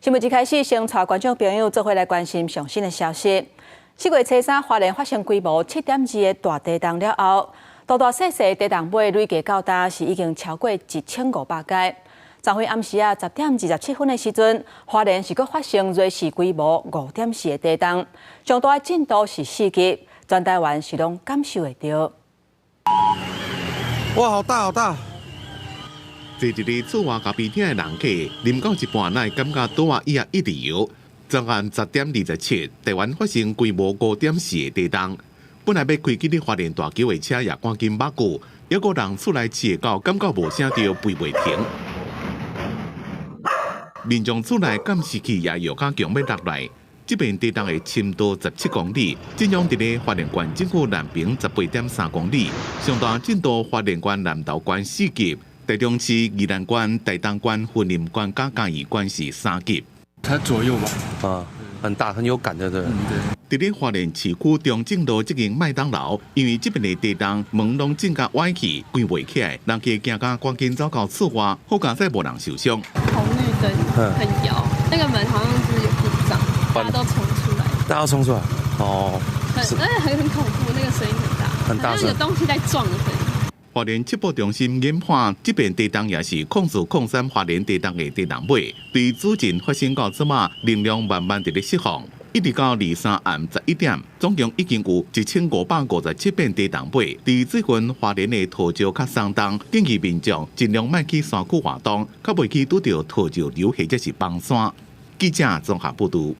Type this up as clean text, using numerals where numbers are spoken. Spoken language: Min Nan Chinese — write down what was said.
新聞一開始，先帶觀眾朋友做伙來關心上新的消息。4月初3，花蓮發生規模7.2的大地動了後，大大細細地動尾累計到今是已經超過1500擺。昨昏暗時啊10點27分的時陣，花蓮是閣發生芮氏規模5.4的地動，上大的震度是4級，全台灣是攏感受會著。哇，好大好大！坐佇咧厝外咖啡廳的人客，啉到一半，哪會感覺桌仔椅仔一直搖。昨暗10點27，台灣發生規模5.4的地動。本來欲開去咧花蓮大橋的車也趕緊縛久，猶閣人厝內飼的狗感覺無聲著吠袂停。民眾厝內監視器也搖甲強欲落來。這遍地動的深度17公里，震央佇咧花蓮縣政府南爿18.3公里，上大震度花蓮縣南投縣4級。台中市、宜蘭縣、台東縣、雲林縣佮嘉義縣是3級。才左右吧，啊，很大，很有感的，對。嗯，對。佇咧花蓮市區中正路這間麥當勞，因為這遍的地動門攏震甲歪去，關袂起來，人客驚甲趕緊走到厝外，好佳哉無人受傷。紅綠燈很搖，那個門好像是有故障，大家都衝出來。大家都衝出來，哦。很，而且很恐怖，那個聲音很大，很大聲，有東西在撞的聲音。花蓮七寶中心研判，這遍地動也是0403花蓮地動的地動尾，對主震發生到這馬，能量慢慢佇咧釋放，一直到23暗11點，總共已經有1557遍地動尾。佇最近花蓮的土石較鬆動，建議民眾盡量莫去山區活動，較袂去拄著土石流或者是崩山。記者綜合報導。